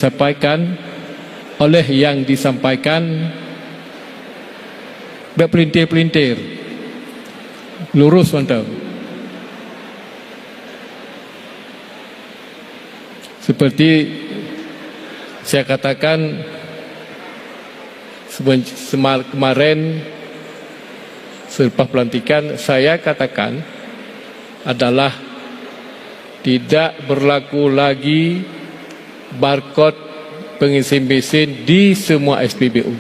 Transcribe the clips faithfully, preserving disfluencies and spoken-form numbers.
Sampaikan oleh yang disampaikan, bèk pelintir-pelintir, lurus mantong. Seperti saya katakan seben-, sema-, kemarin selepas pelantikan, saya katakan adalah tidak berlaku lagi barcode pengisi bensin di semua S P B U.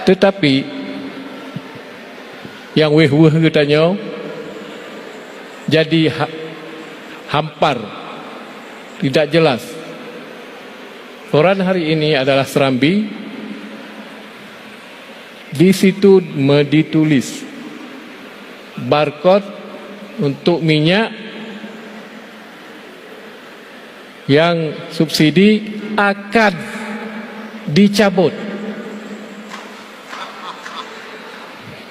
Tetapi, nyang weueh-weueh geutanyoe jadi ha-, hampar, tidak jelas. Koran hari ini adalah Serambi. Di situ me-, ditulis barcode untuk minyak yang subsidi akan dicabut.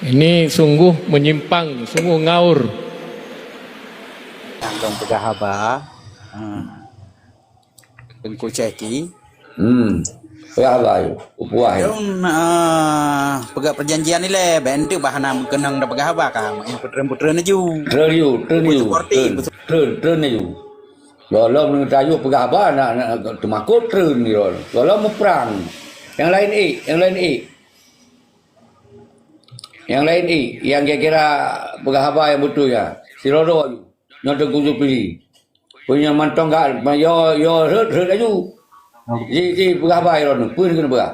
Ini sungguh menyimpang, sungguh ngawur. Nyang lôn peugah haba, ha, Teungku Syeki. Hmm. Peugah haba, yuk. Upuah, yuk. Lôn, ah, peugah perjanjian ilèe, bèk enteuk bah hana meukeunong tapeugah haba ka, meu'en peutreun-peutreun laju. Treun laju, treun laju. Treun, treun, treun laju. Gohlom neutayue peugah haba, nak, nak teumakot treun laju. Gohlom muprang. Nyang laén ék, nyang laén ék. Nyang laén ék, nyang kira-kira peugah haba nyang beutôi nyan. Sidroe-droe laju. Nyoe Teungku Zulkifli. Peue nyang mantong ka, yo, yo, rhot, rhot laju. Ji, ji, peugah haba droeneuh. Peue keuneuk peugah?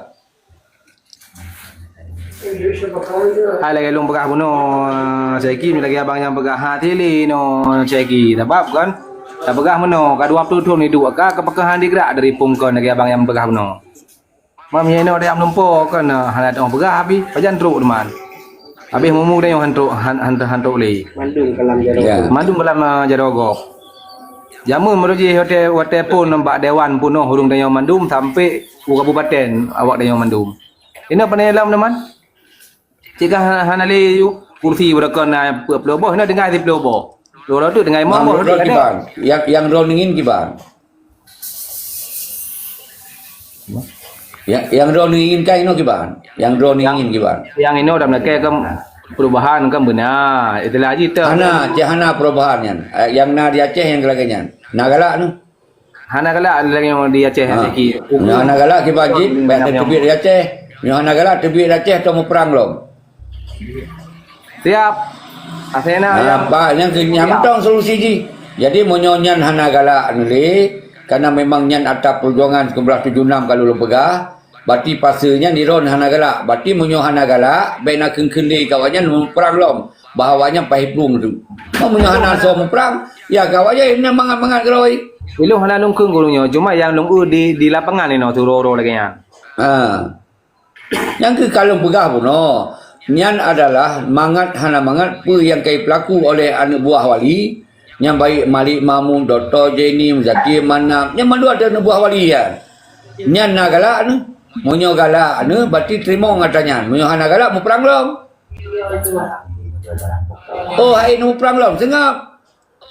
Hai, lagèe lôn peugah bunoe, Syeki, lagèe abang nyang peugah, ha, tili nyoe, Syeki. Sabab kan, tapeugah bunoe, ka dua ploh thon iduek, ka, ka pakon han jigrak dari phon kon, lagèe abang nyang peugah bunoe. Mam nyoe inoe dayam lumpoe kon, hana teupeugah abéh, pajan trok teuma. Abéh mumu tanyoe han trok, han, han, han trok lé. Mandum kalam jaroe. Ya. Mandum kalam, ah, jaroe gob. Jameun meureuji watèe, watèe phon bak dewan peunoh ureueng tanyoe mandum sampai u kabupaten awak tanyoe mandum. Inoe pane lom teuma. Cit ka hana, hana lé kursi beureukan na peuet ploh boh, inoe tinggai siplôh boh. Lôn rot tu tinggai lima boh. Nyang droeneuh ingin kiban? Nyang, nyang droeneuh inginkan inoe kiban? Nyang droeneuh ingin kiban? Nyang inoe dalam lakèe kan perubahan kan beuna. Itulah jih teuh. Hana, cit hana perubahan nyan. Eh, nyang na di Aceh nyang lagèe nyan. Na galak nyoe. Hana galak lagèe nyoe di Aceh, ha, Syeki. Nyoe hana galak kiban jih, bèk teubiet di Aceh. Nyoe hana galak teubiet di Aceh atau muprang lom. Siap. Asena. Ha, siap. Bah, nyang keu-, nyang mantong solusi jih. Jadi, meunyoe nyan hana galak lé, karena memang nyan atra perjuangan seribu sembilan ratus tujuh puluh enam ka lôn peugah, berarti fase nyan droeneuh hana galak. Berarti meunyoe hana galak, bèk na kheun-kheun lé keu awaknyan muprang lom. Bah awaknyan paih plueng tu. Meunyoe hana soe muprang, ya keu awaknyan nyan mangat-mangat keudroe. Ilôn hana lôn kheun gurèe nyoe, cuma nyang lôn eu di, di lapangan inoe sidroe-droe lagèe nyan. Ha. Nyang keu ka lôn peugah bunoe, nyan adalah mangat hana mangat peue nyang ka jipeulaku oleh aneuk buah wali, nyang baik Malik Mahmud, Doktor Jenny, Muzakir Manaf, nyan mandum atra aneuk buah wali nyan. Nyan na galak neuh. Meunyoe galak neuh, berarti teurimong atra nyan. Meunyoe hana galak, muprang lom. Oh, hai muprang lom, seungab.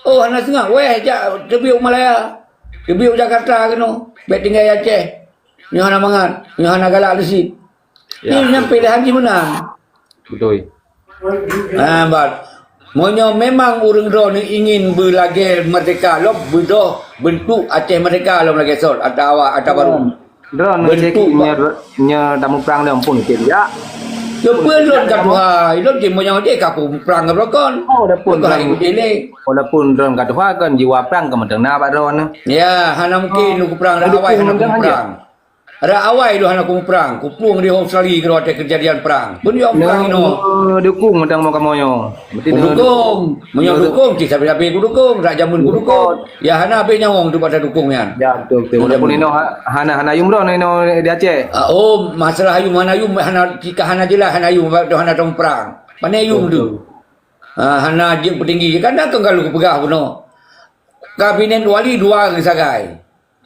Oh, hana seungab. Weh, jak teubiet u Malaya. Teubiet u Jakarta keunoe. Bèk tinggai Aceh. Nyoe hana mangat. Nyoe hana galak lé cit. Ya. Nyoe nyan pilehan jih meunan. Beutôi. Ah, bat. Meunyoe memang ureueng droeneuh ingin beulagèe merdeka lom, beudôh beuntuk Aceh merdeka lom lagèe sot, ata awak, ata baru. Droeneuh cit nyoe, nyoe tamuprang lom pun cit, ya. Keupeue lôn ka tuha, lôn cit meunyoe jih ka kuprang ngon rokon. Oh, dah pun. Keuhai udeh lé. Walaupun droeneuh ka tuha kan jiwa prang ka mantong na bak droeneuh. Ya, hana mungkin lôn kuprang, dah awai hana kuprang. Rak awai lôn hana kumuprang, kuplueng di Australia keudroe watèe keujadian prang. Peue nyang prang inoe? Dukung mantong kamoe nyoe. Kudukung. Meunyoe dukung, cit sabe-sabe kudukung, rak jameun kudukung. Ya hana habéh nyawöng tu pada dukung nyan. Ya, betul, betul. Walaupun inoe ha-, hana, hana yum droe inoe di Aceh. Ah, oh, masalah yum hana yum, hana, jika hana jeulaih hana yum, hana tong prang. Pane yum tu? Ah, hana jeuet peutinggi. Kan dah kan kalau kupeugah bunoe. Kabinet wali dua sagai.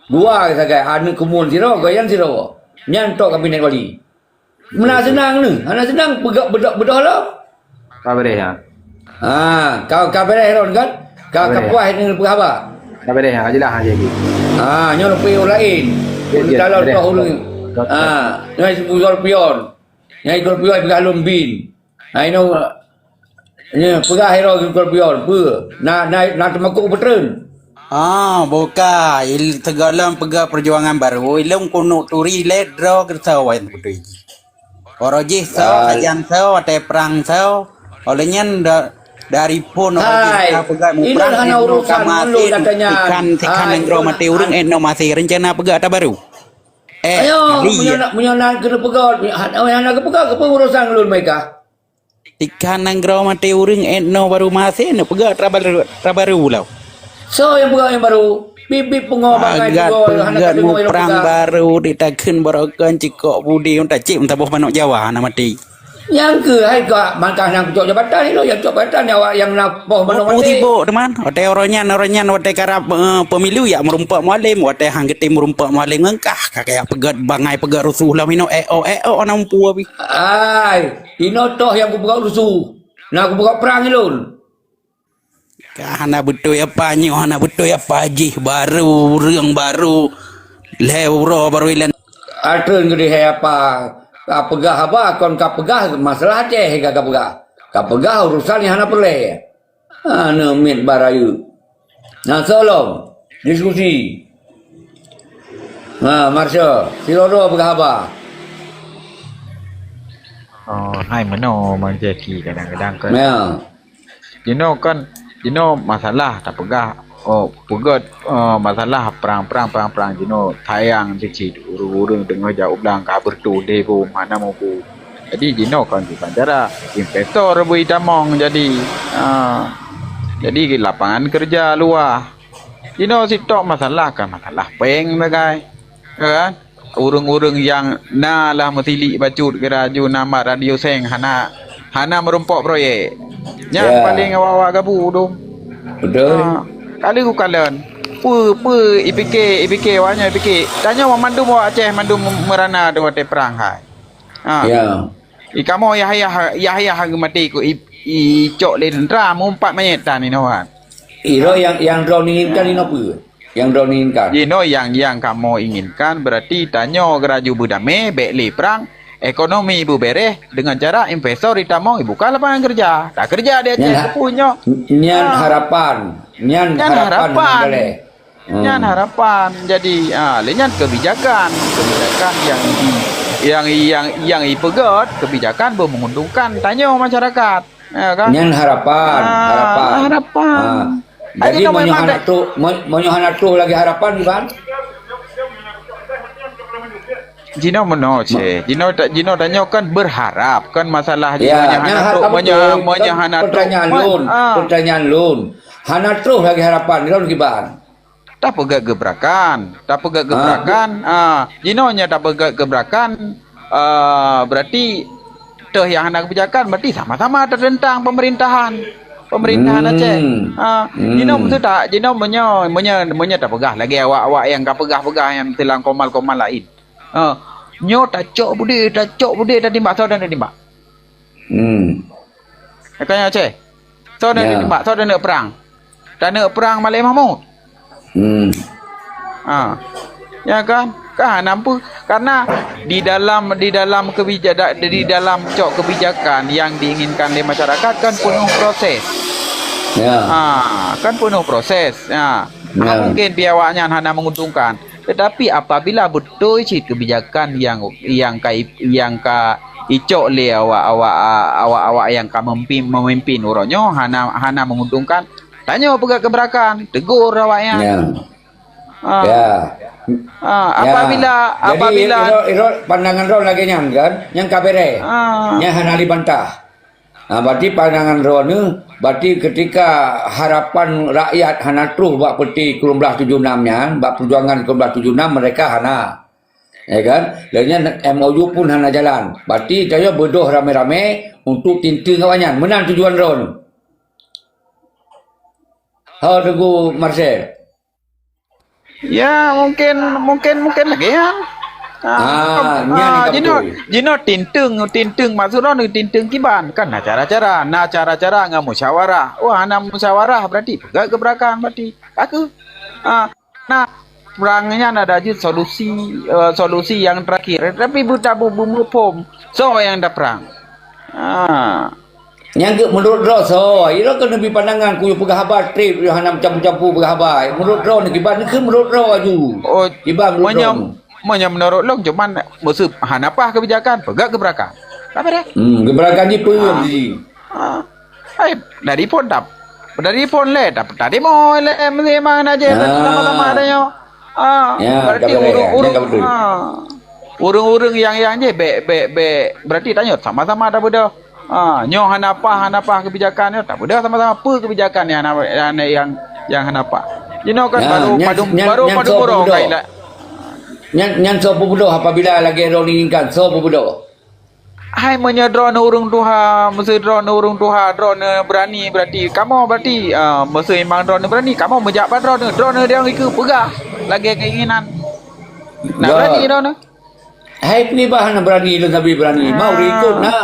Dua sagai, aneuk keumuen sidroe, goyang sidroe. Nyan tok kabinet wali. Meunan seunang neuh, hana seunang beudôh, beudôh, beudôh lom. Ka beureh, ha. Ha, ka, ka beureh lom kan? Ka, ka puas ni peugah haba? Ka beres, ha, jeulaih, ha, jadi. Ha, nyoe leupie ureueng laén. Ureueng talon toh ureueng. Ha, nyoe si Scorpion. Nyoe Scorpion peugah lôn bin. Ha, inoe, nyoe peugah iro Scorpion, peue? Na, na, na teumakot peutreun. Ah, buka. Il-, teugohlom peugah perjuangan baru. Ilôn keuneuk turi lé droe geutanyoe wan beutôi jih. Oro jih soe, sajan soe, watèe prang soe. Oleh nyan da-, dari phon oro jih ka peugah muprang, hana urusan ka maté, lôn katanya. Ikan, ikan nanggroe maté ureueng, eh, no maté rencana peugah ata baru. Eh, ayo, meunyoe na, meunyoe na keuneuk peugah, hana, hana keupeugah, keupeue urusan lôn mereka? Ikan nanggroe maté ureueng, eh, no baru maté, neuk peugah ata baru, ata baru lom. Soe nyang peugah nyang baru? Bit-bit pungo bangai pungo, hana tadeungoe lôn muprang peugah. Baru ditakheun barokan cikok budi, unta cit meusaboh manok Jawa hana maté. Nyang keuh hai ka mantah nyang cok jabatan ilôn, nyang cok jabatan nyawa nyang na poh manok maté. Sibok teuma, watèe uroe nyan, uroe nyan watèe karab, eh, pemilu yak meurumpok Mualem, watèe han geutem meurumpok Mualem ngon kah, ka kaya peugah bangai peugah rusuh lom inoe, eh, oh, eh, oh, hana mampu abih. Ai, inoe toh nyang kupeugah rusuh. Na kupeugah prang ilôn. Ka hana beutôi apa nyoe, hana beutôi apa jih, baru, ureueng baru, lhèe uroe baru ilôn. Atreun geudeh hai apa, ka peugah haba, kon ka peugah masalah Aceh ka, ka peugah. Ka peugah urusan nyang hana peureulèe. Aneuk miet bak rayeuk. Na soe lom diskusi. Ha, Marsha, sidroe-droe peugah haba. Oh, hai meunoe, Mang Jaki, kadang-kadang kan. Ya. Jinoe kan, jinoe masalah tapeugah, oh, peugöt, eh, masalah prang, prang, prang, prang jinoe sayang cit-cit ureueng-ureueng teungoh jak u blang ka beureutoh lhèe boh hana mubu. Jadi jinoe kon bukan cara investor beu itamong jadi, ah, jadi lapangan kerja luwah. Jinoe sitok masalah kan masalah péng sagai. Ya kan? Ureueng-ureueng nyang na lah meusilik bacut geuraju na mat radio seng hana, hana meurumpok proyek. Nyan paléng awak-awak gabu tu. Betul. Ha, kali ku kalon. Peue, peue ipike, ipike, awak nyan ipike. Tanyoe mandum awak Aceh mandum meurana tu watèe prang hai. Ha. Ya. I kamoe yah-yah, yah-yah geumaté ku i, icok lé teuntra meumpat manyét tan inoe kan. Iro nyang, nyang droeneuh inginkan inoe peue? Nyang droeneuh inginkan. Jinoe nyang, nyang kamoe inginkan, berarti tanyoe geuraju beudamé, bèk lé prang, ekonomi beubeureh deungon cara investor itamong ibuka lapangan kerja. Takeureuja di Aceh keupeue nyoe. Nyan harapan. Nyan harapan. Nyan harapan. Jadi, ah, lé nyan kebijakan. Kebijakan nyang i, nyang i, nyang, nyang ipeugöt, kebijakan beumeunguntungkan tanyoe masyarakat. Ya kan? Nyan harapan, ah, harapan. Harapan. Ah. Jadi, meunyoe hana troh, meunyoe hana troh lagèe harapan, Iban? Jinoe meunoe, Ceh. Jinoe ta-, jinoe tanyoe kan berharap, kan masalah jinoe meunyoe hana troh, meunyoe, meunyoe hana troh. Pertanyaan lôn, pertanyaan lôn. Hana troh lagèe harapan, lôn kiban. Tapeugöt geuberakan, tapeugöt geuberakan. Ah, jinoe nyoe tapeugöt geuberakan, ah, berarti toh nyang hana kebijakan, berarti sama-sama tertentang pemerintahan. Pemerintahan Aceh. Ah, jinoe beutôi tak? Jinoe meunyoe, meunyoe, meunyoe tapeugah lagèe awak-awak nyang ka peugah-peugah nyang teulang komal-komal laén. Ah, nyoe tacok beudé, tacok beudé, tatimbak soe dan tatimbak. Hmm. Makanya Aceh. Soe dan tembak, soe dan perang. Taneuk perang Malek Mahmud. Hmm. Ha. Ya kan? Kan hana peue. Karena di dalam, di dalam kebijak-, di dalam cok kebijakan yang diinginkan oleh masyarakat kan penuh proses. Ya. Ha, kan penuh proses. Ha. Ya. Mungkin pihak awaknyan hana menguntungkan. Tetapi apabila beutôi cit kebijakan nyang, nyang ka i-, nyang ka icok lé awak, awak, awak-awak nyang ka memimpin, memimpin uroe nyoe hana, hana menguntungkan, tanyoe peugah keuberakan, tegur awaknyan. Ya. Ah. Ya. Ah, ya. Apabila, jadi, apabila iro, iro pandangan droe lagèe nyan kan, nyang ka bereh. Ah. Nyang hana dibantah. Ha, berarti pandangan droeneuh, berarti ketika harapan rakyat hana troh bak peuti sikureueng blaih tujoh enam nyan, bak perjuangan sikureueng blaih tujoh enam mereka hana. Ya kan? Lheueh nyan M O U pun hana jalan. Berarti tanyoe beudoh ramé-ramé untuk tinteung awaknyan. Meunan tujuan droeneuh. Ho Teungku Marcel. Ya, mungkin, mungkin, mungkin lagèe nyan. Ah, nyan ka jinoe, beutôi. Jinoe tinteung, tinteung maksud droeneuh tinteung kiban. Kan na cara-cara, na cara-cara ngon musyawarah. Wah, hana musyawarah berarti peugah geuberakan berarti. Ka kheueh. Ah, na perang nyan ada jeuet solusi, eh, solusi yang terakhir. Tapi beuta bu-, bu-, muphom. Soe nyang da perang? Ah. Nyang geuh meunurot droe soe, ira keuneuk bi pandangan ku yue peugah haba treb, yue hana meucampu-campu peugah haba. Meunurot droe nyoe kiban, nyoe keuh meunurot droe aju. Oh, kiban meunurot meunyoe, droe. Meunyoe meunurot lôn cuman meuseup hana paih keubijakan, peugah geuberakan. Ka beureh. Hmm, geuberakan jih peue Ah. jih? Ah. Hai, dari phon tap. Dari phon lé tap, tadi mo lé meusi mang na je Ah. sama-sama ada nyoe. Ah, Ya, berarti ka beureh, ureueng-ureueng, ya, ka beutôi. ah, ureueng-ureueng nyang, nyang jih bèk, bèk, bèk, berarti tanyoe sama-sama tabeudôh. Ah, nyoe hana paih, hana paih keubijakan nyoe, tabeudôh sama-sama peue keubijakan nyang hana, nyang, nyang, nyang hana paih. Jinoe kan Ya, baru nyan, padum, nyan, baru nyan padum soe uroe peubeudoh. ka ilak. Nyan, nyan soe peubeudoh apabila lagèe droeneuh inginkan, soe peubeudoh? Hai meunyoe droeneuh ureueng tuha, meuseu droeneuh ureueng tuha, droeneuh beurani berarti kamoe berarti, ah, meuseu memang droeneuh beurani, kamoe meujak bak droeneuh, droeneuh nyang ikeue peugah lagèe keinginan. Nah, Ya. beurani droeneuh. Hai peue bah hana beurani, lôn sabe beurani. Mau Ah. ikot na.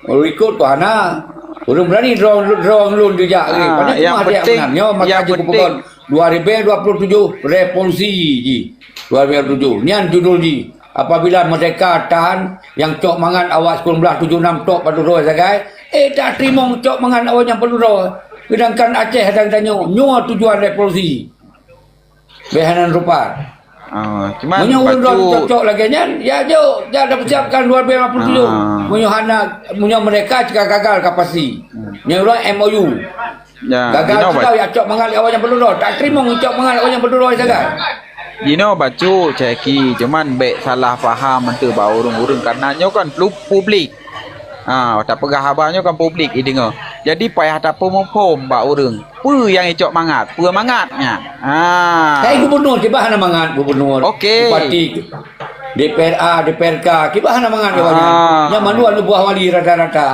Mau ikot kok hana. Ureueng beurani droe, droe lôn jijak lé. Ah, Padahal yang cuma dia penting, meunan. Nyoe maka yang jeuet penting. kupeugah dua ribu dua puluh tujuh revolusi jih. Dua ribu dua puluh tujuh. Nyan judul jih. Apabila merdeka tan, nyang cok mangat awak sikureueng blaih tujoh nam tok padum droe sagai, eh, tak teurimong cok mangat awak nyang padum droe. Sedangkan Aceh dan tanyoe, nyoe tujuan revolusi. Bèk hana rupat. Ah, cuman Meunyoe ureueng droe bacut cocok lagèe nyan, ya jok, jak dah persiapkan dua ribu lima puluh tujuh. Ah. Meunyoe hana, meunyoe merdeka cika gagal ka pasti. Hmm. Nyoe ureueng M O U. Ya, Gagal jinoe cita bacut. ya cok mangat awak nyang padum droe. Tak teurimong cok mangat awak nyang padum droe sagai. Jinoe bacut, Ceki. Cuman bèk salah paham enteuk bak ureueng-ureueng. Karena nyoe kan plu-, publik. Ha, tapeugah haba nyoe kan publik jideungoe. Jadi payah tapeumuphom bak ureueng. Peue nyang icok mangat? Peue mangat nyan? Ha. Hai gubernur, kiban hana mangat gubernur. Okey. Bupati, D P R A, D P R K, kiban hana mangat awak nyan. Ah. Nyan mandum aneuk buah wali rata-rata.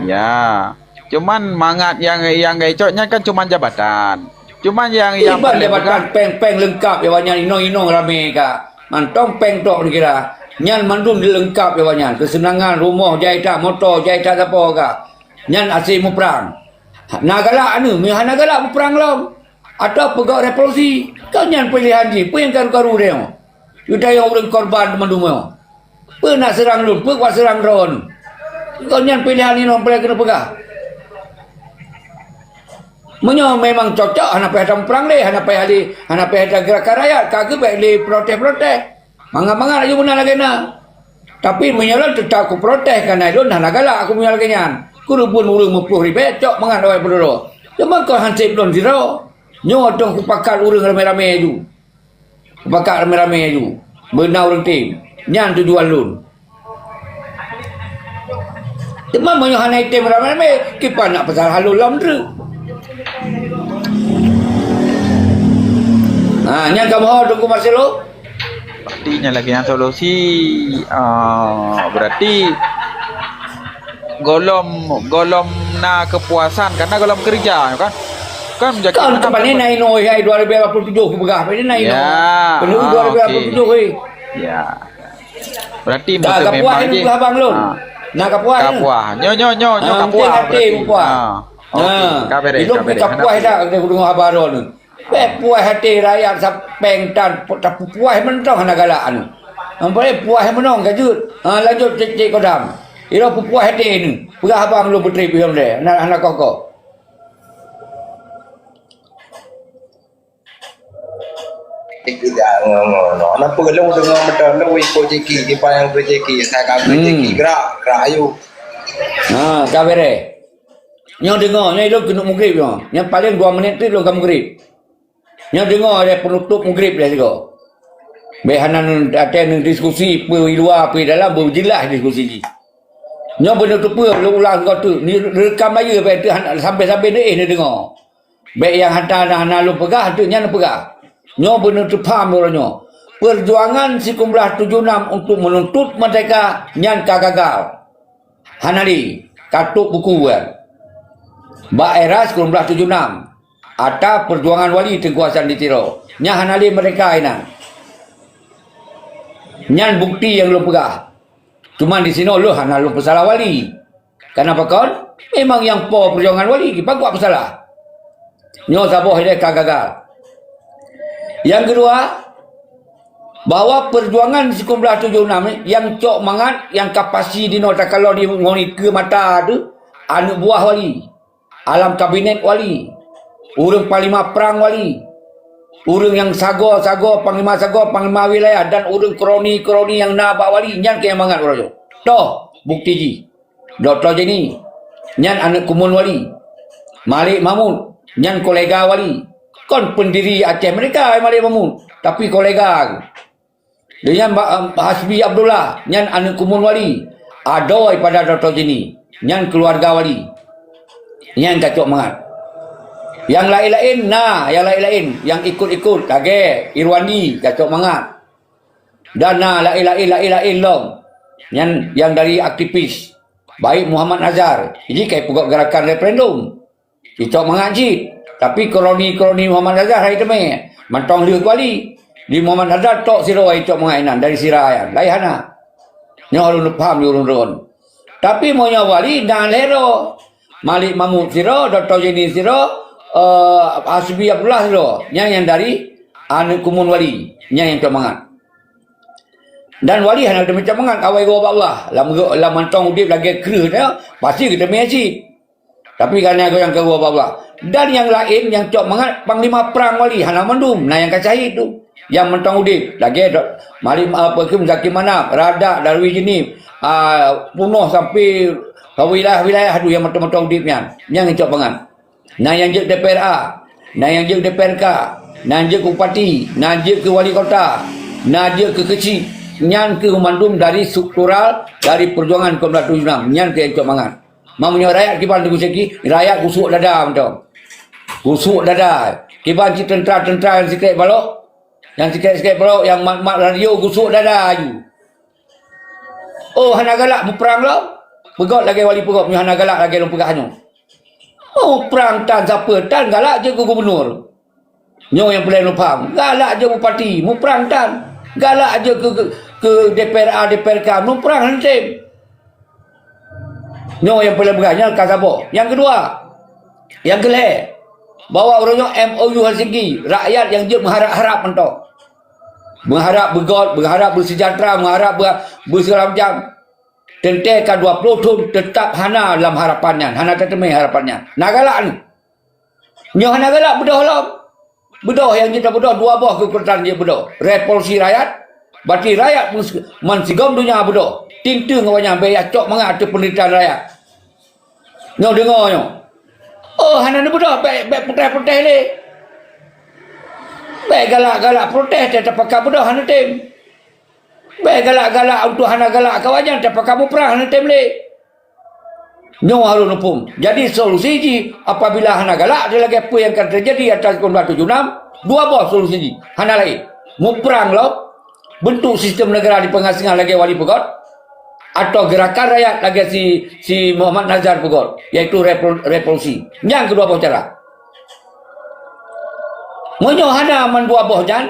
Ya. Cuman mangat nyang, nyang icok nyan kan cuman jabatan. Cuman nyang, nyang Iban peureulèe jabatan peugah péng-péng leungkap awak nyan inong-inong ramé ka. Mantong péng tok neukira. Nyan mandum leungkap awak nyan. Keuseunangan, rumoh, jai that, moto, jai that sapo ka. Nyan asai muprang. Na galak aneuk, meuhana galak muprang lom. Atau peugah revolusi. Keu nyan pilihan jih, peue nyang karu-karu deungoe. Geutanyoe ureueng korban teuma-teuma. Peue nak seurang lôn, peue kuat seurang droeneuh. Kon nyan pilihan inong peureulèe keuneuk peugah. Meunyoe memang cocok, hana payah tamuprang lé, hana payah lé, hana payah tageurakan rakyat, ka geubèk lé protes-protes. Mangat-mangat aju meunan lagèe na. Tapi meunyoe lôn teutap kuprotes, kareuna lôn hana galak aku meunyoe lagèe nyan. Kureubon ureueng meuploh ribèe, cok mangat awai peuduro. Teuma kon hanseb lôn sidroe. Nyoe dong kupakat ureueng ramé-ramé aju. Pakat ramé-ramé aju. Beuna ureueng tem. Nyan tujuan lôn. Teuma meunyoe hana item ramé-ramé, kiban nak peusalahan lôn lom treuk. Ha, nyan kamoe Teungku Marcelo. Berarti nyan lagèe nyan solusi, ah, berarti gohlom, gohlom na keupuasan, karena gohlom keureuja, kan? Kan menjadi Kan mana tempat ni pun naik noi hai dua ribu dua puluh tujuh ke peugah. Apa ni naik noi? Ya. Penuh Ah, dua ribu dua puluh tujuh okey. Hei. Ya. Berarti Dah betul kapuah memang ni je. Peugah abang lôn. Ah. Nak kapuah ni. Kapuah. Nyo, nyo, nyo, nyo Ah, kapuah. Hati berarti. Kapuah. Ah. Okey. Ah. Ka bereh, Ilung ka bereh. Kapuah dah kena dengar abang lôn. Peh puas hati rakyat sapeng tan tapeupuas mantong hana galak anu. Ampai puas menong kajut. Ha, lanjut cek-cek kodam. Iro puas hati ni. Peugah abang lôn putri pihom deh. Hana, hana koko. Iki dah ngono. Napa lu dengar betul lu ikut ceki, di payang tu ceki, saya kata Hmm. ceki gerak, gerak ayu. Ha, ka bereh. Nyoe deungoe, nyoe ilôn keuneuk mugrib nyoe. Nyoe paleng dua menit teuk lôn ka mugrib. Nyoe deungoe lé peunutôp mugrib lé sigoe. Bèk hana neudiskusi, neudiskusi peue luwa, peue dalam, beujeulaih diskusi jih. Nyoe beuneuteupeu lôn ulang sigoe teuk, ni reukam bayeue bèk teuh hana, sampai-sampai neuéh neudeungoe. Bèk nyang hana, hana lôn peugah, teuk nyan neupeugah. Nyoe beuneuteupaham uroe nyoe. Peujuangan sikureueng blaih tujoh nam untuk meununtut meurdeka nyan ka gagal. Hana lé, ka tôp buku kan. Bak era sikureueng blaih tujoh nam, ata peujuangan wali Teungku Hasan di Tiro. Nyan hana lé meurdeka inan. Nyan bukti nyang lôn peugah. Cuma di sinoe lôn hana lôn peusalah wali. Kenapa kon? Memang nyang po peujuangan wali, pakon peusalah. Nyoe saboh ilée ka gagal. Nyang keudua, bahwa peujuangan sikureueng blaih tujoh nam nyang cok mangat, nyang ka pasi dinoe takalon di ngon ikeue mata teuh, aneuk buah wali, alam kabinet wali, ureuëng panglima prang wali, ureuëng nyang sagoe-sagoe, panglima sagoe, panglima wilayah, dan ureuëng kroni-kroni nyang na bak wali, nyan keuh nyang mangat uroe nyoe. Toh, bukti jih. Dokto Jenny, nyan aneuk kumun wali. Malik Mahmud, nyan kolega wali. Kon pendiri Aceh Merdeka Malik Mahmud, tapi kolega. Deunyan ba-, em, Hasbi Abdullah, nyan aneuk kumun wali. Adoe pada Dokto Jenny, nyan keuluwarga wali. Nyan ka cok mangat. Nyang laén-laén na, nyang laén-laén, nyang ikot-ikot, lagée Irwandi, ka cok mangat. Dan na laén-laén, laén-laén lom. Nyan nyang dari aktivis, baik Muhammad Nazar, jih ka ipeugét gerakan referendum. Icok mangat cit. Tapi kroni-kroni Muhammad Nazar hai teumé, mantong lheueh kuali. Di Muhammad Nazar tok sidroe icok mangat inan dari Sira nyan. Laén hana. Nyoe ulôn paham di ureuëng droen. Tapi meunyoe wali na lhée droe. Malik Mahmud sidroe, Dokto Jenny sidroe, eh, Hasbi Abdullah sidroe. Nyan nyang dari aneuk kumun wali. Nyan nyang cok mangat. Dan wali hana teumé cok mangat, awai geuwoe bak Allah. Lam, lam mantong udeb lagée kreueh nyoe, pasti geuteumé cit. Tapi karena goyang keudua bak Allah. Dan nyang laén nyang cok mangat panglima prang wali hana mandum, na nyang ka syahid tu. Nyang mantong udeb, lagée Dok-, Malik, apa, Muzakir Manaf, Radak, Darwi Jeunieb, ah, punoh sampai ke wilayah-wilayah tu nyang mantong-mantong udeb nyan. Nyang cok mangat. Na nyang jeuet D P R A, na nyang jeuet D P R K, na jeuet keu bupati, na jeuet keu wali kota, na jeuet keu keuchik. Nyan keuh mandum dari struktural, dari peujuangan sikureueng blaih tujoh nam. Nyan keuh nyang cok mangat. Meunyoe rakyat kiban Teungku Syeki, rakyat gusuk dada mantong. Gusuk dada. Kiban cit teuntra-teuntra nyang sikrék balok, nyang sikrék-sikrék balok, nyang mat-mat radio gusuk dada aju. Oh, hana galak muprang lom? Peugét lagée wali peugét, meunyoe hana galak lagée lôn peugah nyoe. Muprang tan sapeue, tan galak jeuet keu gubunur. Nyoe nyang peureulée lôn paham. Galak jeuet bupati, muprang tan. Galak jeuet keu, keu, keu D P R A, D P R K, muprang hana tem. Nyoe nyang peureulée peugah, nyan ka saboh. Nyang keudua, nyang keulhée, bahwa uroe nyoe M O U Helsinki, rakyat nyang jeuet meuharab-harab mantong. Meuharab beugét, meuharab beusejahtera, meuharab beu-, beusegala macam. Teuntée ka dua ploh thon teutap hana lam harapan nyan, hana teuteumé harapan nyan. Na galak nyoe. Nyoe hana galak beudôh lom. Beudôh nyang jeuet tabeudôh dua boh keukuatan jeuet beudôh. Revolusi rakyat, berarti rakyat meus-, meusigom donya beudôh. Tinteung awaknyan bèk cok mangat ateueh peunderitahan rakyat. Nyoe deungoe nyoe. Oh, hana neubeudôh, bèk, bèk protes-protes lé. Bèk galak-galak protes, teuh tapaka beudôh hana tem. Bèk galak-galak untuk hana galak kawan nyan, tapaka muprang hana tem lé. Nyoe harôh muphom. Jadi solusi jih apabila hana galak lagèe peue nyang ka teujadi ateueh sikureueng blaih tujoh nam, dua boh solusi jih. Hana laén. Muprang lom, bentuk sistem negara di peungasingan lagèe Wali peugöt, atau gerakan rakyat lagèe si, si Muhammad Nazar peugöt, yaitu repro-, revolusi. Nyan keudua boh cara. Meunyoe hana mandua boh nyan,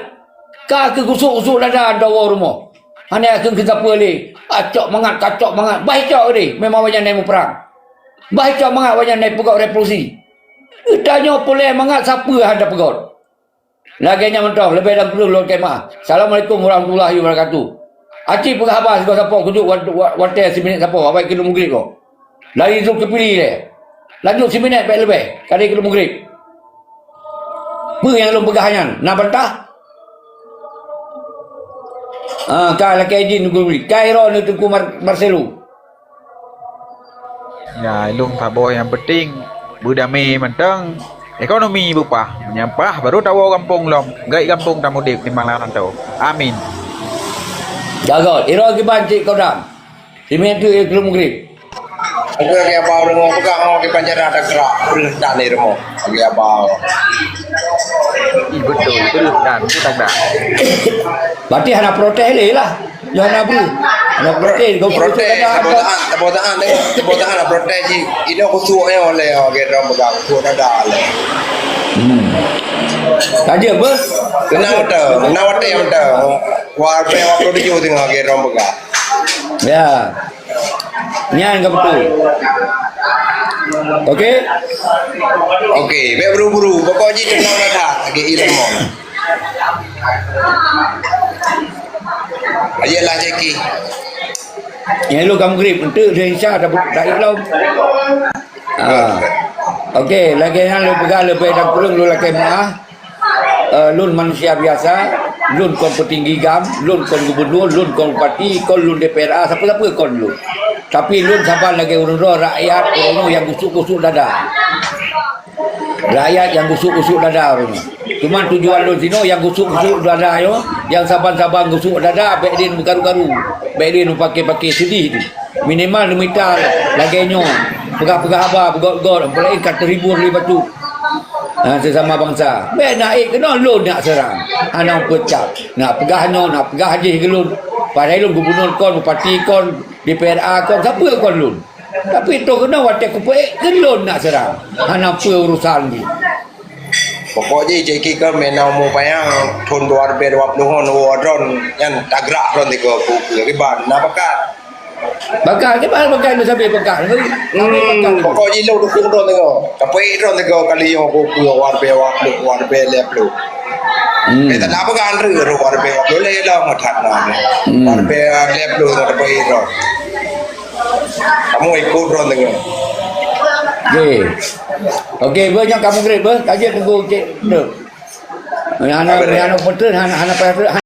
ka keu gusok-gusok dada dawa rumoh. Hana keu keu sapeue lé, kacok mangat, kacok mangat, bah cok deh, memang awaknyan nyan muprang. Bah cok mangat awaknyan nyan peugöt revolusi. Geutanyoe peureulèe mangat sapeue hana peugöt. Lagèe nyan mantong, leubeh dan peureuloh lôn kheun meu'ah. Assalamualaikum warahmatullahi wabarakatuh. Aci peugah haba sigoe sapo keuneuk wat-, wat-, watèe siminét sapo, awai keuneuk mugrib lom. Laju keu pili lé. Lanjut siminét bèk leubeh, kadeh keuneuk mugrib. Peue nyang lôn peugah nyan, na bantah? Ah, ka lakèe idin Teungku Mubli. Ka iroe neuh Teungku Mar-, Marcelo. Ya, ilôn saboh nyang penting beudamé mantong, ekonomi beupah. Meunyoe pah, baru tawoe gampông lom. Gèt gampông tamudép timbang lam rantau. Amin. Jagot, iroe kiban cit Kodam. Siminét teuk keuneuk mugrib. Oke, oke, abang, udah mau pegang, mau di penjara ada gerak. Udah tak nih, Remo. Oke, abang. Ih, betul, betul. Dan, betul tak, Dan? Berarti hana protes lé lah. Yo hana bri. Hana protes, kau protes, protes, tak ada. Tepuk tangan, tepuk tangan, tengok. Tepuk tangan lah protes, Ji. Ini aku suruh, ya, oleh, oke, dah pegang. Suruh dada, oleh. Hmm. Saja, bos. Kenapa dah? Kenapa dah yang dah? Wah, pih waktu tujuh tengah ke rong peugah. Ya. Nyan ka beutôi. Okey? Okey, bèk buru-buru. Pokok jih keunong dah lagèe ilmu. Ayolah, Jackie. Nyang lôn ka meugrib, enteuk lheueh Isya dah, dah ilom. Ah. Okey, lagèe nyan lôn peugah leubeh dan kureueng lôn lakèe meu'ah. Eh, lôn manusia biasa, lôn kon peutinggi GAM, lôn kon gubernur, lôn kon bupati, kon lôn D P R A, sapeue-sapeue kon lôn. Tapi lôn saban lagèe ureueng droe rakyat, ureueng nyang gusuk-gusuk dada. Rakyat nyang gusuk-gusuk dada ureueng nyoe. Cuman tujuan lôn sinoe nyang gusuk-gusuk dada nyoe, nyang saban-saban gusuk dada, bèk lé meukaru-karu, bèk lé meupaké-paké seudeh tu. Minimal neumita lagèe nyoe, peugah-peugah haba, peugöt-göt, apalagi ka teuhibur lé bacut. Ha, sesama bansa. Bèk na ék keunoe lôn nak seurang. Hana peucah. Nak peugah nyoe, nak peugah jih keu lôn. Padahai lôn gubernur kon, bupati kon, D P R A kon, sapeue kon lôn. Tapi toh keunoe watèe kupeuék keu lôn nak seurang. Hana peue urusan jih. Pokok jih Jackie kan meunan umu panyang thôn dua ribèe dua ploh ngon woe droen nyan tagrak droen tiga puluh riban. Na bakat. Bakat, kiban bakat, sabé bakat. Hmm, pokok jih lôn dukung droen tiga. Tapi droen tiga kali nyoe peuet ploh, dua ribèe dua ploh, dua ribèe lhèe ploh. Hmm. Eh, tak nak peugah Andre, dua ribèe dua ploh lhèe dah, matat nah. Hmm. Dua ribèe lhèe ploh, tak apa droen. Kamoe ikot droen teungoh. Okey. Okey, beuh, nyoe ka meugrib, beuh. Ka jeuet teungku cit. Beuh. Nyang hana, nyang hana peutreun, hana, hana payah treun.